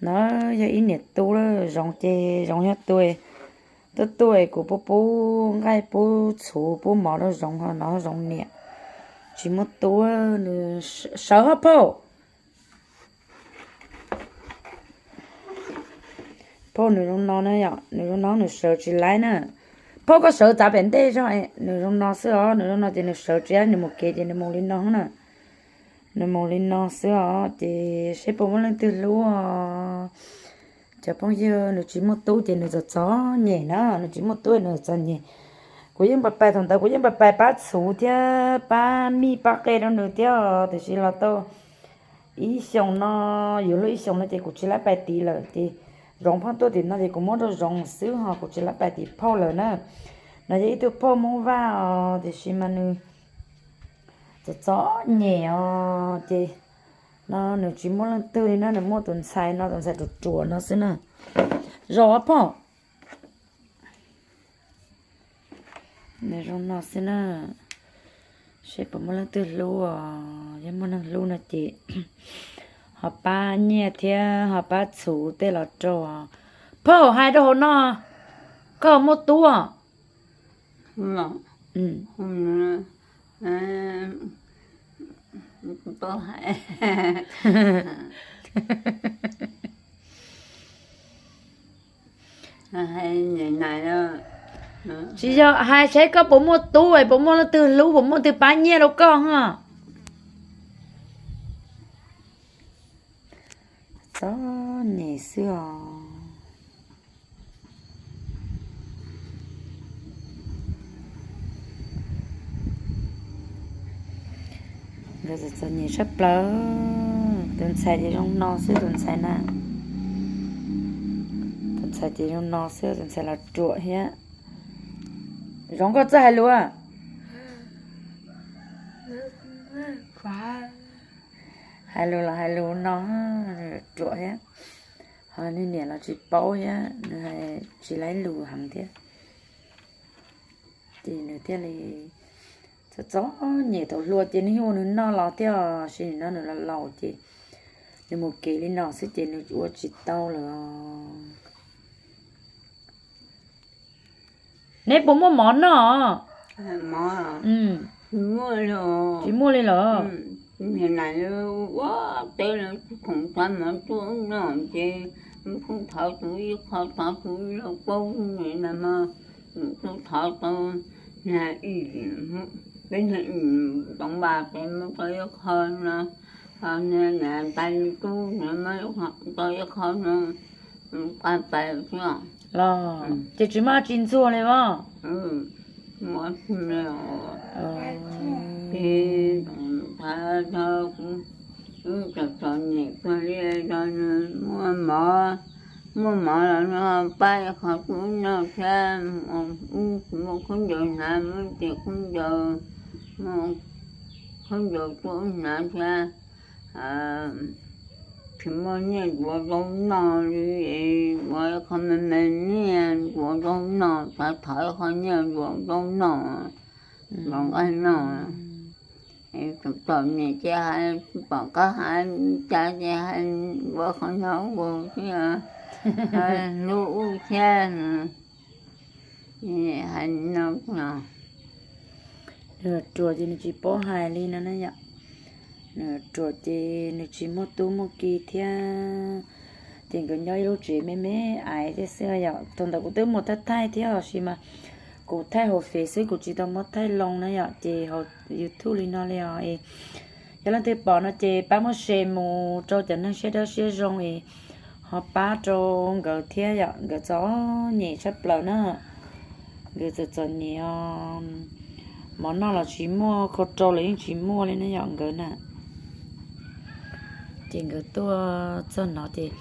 No yog ib niam tub lawm, Zoov ces Zoov yog tuaj, tuaj tuaj kuv pub pub nqaij pub txhuv pub mov rau Zoov ho no Zoov niam tsis muaj tub, nws sawv hos phauj. Phauj nws zoo no na yom, nws zoo no nws sawv tsis laib na. Phauj koj sawv txav pem ntej zog, nws zoo no xwb os, nws zoo no ces nws sawv tsis laib, nws mus kev ces nws mus li no na. Nws mus li no xwb os, ces seb puas muaj leej twg hlub os. Cov phooj ywg, nws tsis muaj tub ces nws txom txom nyem na, nws tsis muaj tub nws txom nyem. Kuv yeej pais pais thaum ntawd kuv yeej pais pais pab txhuv thiab pab mij pab qe rau nws thiab, tiam sis los tau ib xyoos no, yuav luag ib xyoos no ces kuv tsis laib pais tim lawm ces Zoov pheej tuaj tim no ces kuv muab rau Zoov xwb ho kuv tsis laib pais tim phauj lawm na. No yog ib tug phauj Hmoob Vaj os, tiam sis mas nws txom txom nyem os ces no nws tsis muaj leej twg li na, nws muaj tus ntxhais no, tus ntxhais ruam ruam no xwb na. Zoo phauj. Nws zoo no xwb na. Seb puas muaj leej twg hlub os, yog muaj neeg hlub no ces ho pab nyiaj thiab ho pab txhuv tej los rau. Phauj hais rau hauv no, koj muaj tub os? Tsis yog, hais seb koj puas muaj tub, puas muaj leej twg hlub, puas muaj leej twg pab nyiaj rau koj ho? Txom nyem xwb os. Nkawd txom txom nyem tshaj plaws. Tus ntxhais ces zoo no xwb, tus ntxhais na. Tus ntxhais ces zoo no xwb, tus ntxhais los ruam thiab. Zoov koj txawj hais lus. Hais lus los hais lus no, ruam thiab. Ho nws niam los tsis paub thiab, nws hais tsis laib lus heev thiab. Ces nws thiaj li txom txom nyem, thaum hluas ces nws yeej ua nws noj los thiab, sim no nws los laus ces nws mus kev li no xwb ces nws ua tsis tau lawm. Neb puas muaj mov noj? Tsis muaj li los? Ua teb khoom tag mov tuaj noj ces kuj thov tus ib qho, thov tus ib qho paub na, kuj thov tau na, peb na, toov npas ces muab tau ib qho no, niam tais li tub na muab tau ib qho no, qa pais xwb. Los ces tsis muaj dab tsi ntxuag li os. Ces thaum kuv txom txom nyem kawg li, muaj mov, muaj mov los no pab ib qho tub noj thiab, muaj khaub ncaws hnav, muaj ib ce khaub ncaws, muaj khaub ncaws tub hnav thiab. Tsis muaj nyiaj yuav zaub noj li, yuav ib qho me me nyiaj yuav zaub noj, xav thov ib qho nyiaj yuav zaub noj, los nqaij noj. Txom txom nyem ces hais tsis pom qab hais, cas ces hais ua qhov no ua thiab, hlub wb thiab, hais no. Nws ruam ces nws tsis paub hais li no na yom. Nws ruam ces nws tsis muaj tub muaj ki thiab. Ces nkawd nyob ib lub tsev me me aiv thiab xwb yom. Thaum ntawd kuv twb muaj thaij thaij thiab los sis mas kuv thaij hauv fev xwb, kuv tsis tau muab thaij loo na yom. Ces hauv YouTube li no li os. Yog leej twg pom no ces pab muab share mus rau cov neeg siab dawb siab zoo es ho pab rau nkawd thiab yom. Nkawd txom nyem tshaj plaws na. Nkawd txom txom nyem os, mov noj los tsis muaj, khau rau los yeej tsis muaj li ne yom nkawd na. Ces nkawd tuaj txog no ces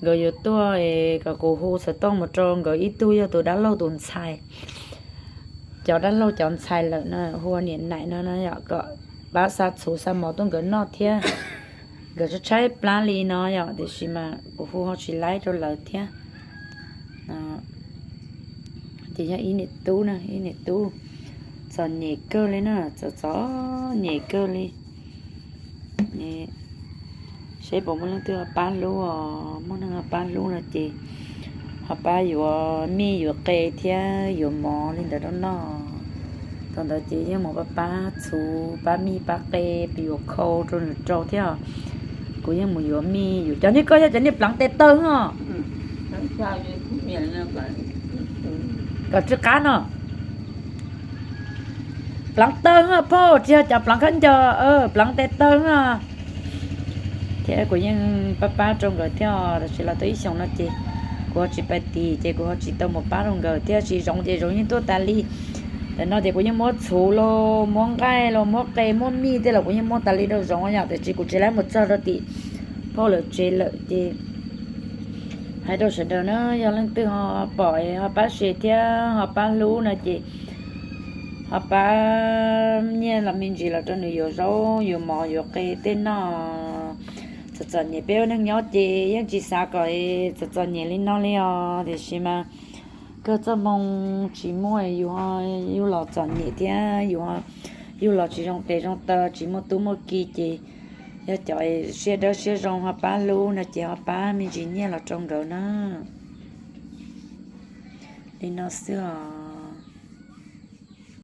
nkawd yuav tuaj es kom kuv hu xov tooj mus rau nkawd ib tug yog tus dab laug tus ntxhais, cov dab laug cov ntxhais lawm na, hu ua niam Naim no na yom, kom pab xa txhuv xa mov tuaj nkawd noj thiab. Nkawd tshaib tshaib plab li no yom, tiam sis mas kuv hu ho tsis laib rau lawv thiab. Ces yog ib niam tub na, ib niam tub txom nyem kawg li na, txom txom nyem kawg li. Seb puas muaj leej twg ho pab hlub os, muaj neeg ho pab hlub no ces ho pab yuav mij yuav qe thiab yuav mov li ntawd rau noj. Thaum ntawd ces yeej mus pab pab txhuv, pab mij pab qe, yuav khau rau nws rau thiab. Kuv yeej mus yuav mij yuav, cov niag koj yog cov niag pleev tes taw os. Kom tsw qab no. Pleev taw os phauj, tsis yog cov pleev khaub ncaws, pleev tes taw os. Thiab kuv yeej pab pab rau nkawd thiab, tab sis los tau ib xyoos no ces kuv ho tsis pais tim ces kuv ho tsis tau mus pab rau nkawd thiab, tsis zoo ces zoo yeej tuaj tas li. Ntawm no ces kuv yeej muab txhuv los muab nqaij los muab qe muab mij tej los kuv yeej muab tas li rau zoov yom, tiam sis kuv tsis laib mus txog rau tim phauj lawv tsev lawm ces hais rau sawv daws na, yog leej twg ho pom ho pab share thiab ho pab hlub no ces ho pab nyiaj los me ntsis los rau nws yuav zaub yuav mov yuav qe tej noj. Txom txom nyem, peb ua neeg nyob ces yeej tsis xav kom txom txom nyem li no li os, tiam sis mas kawg txoj hmoo tsis muaj, yus ho yug los txom nyem thiab yus, yug los tsis zoo tes zoo taw, tsis muaj tub muaj ki ces yog cov siab dawb siab zoo ho pab hlub no ces ho pab me ntsis nyiaj los rau nkawd na. Li no xwb os.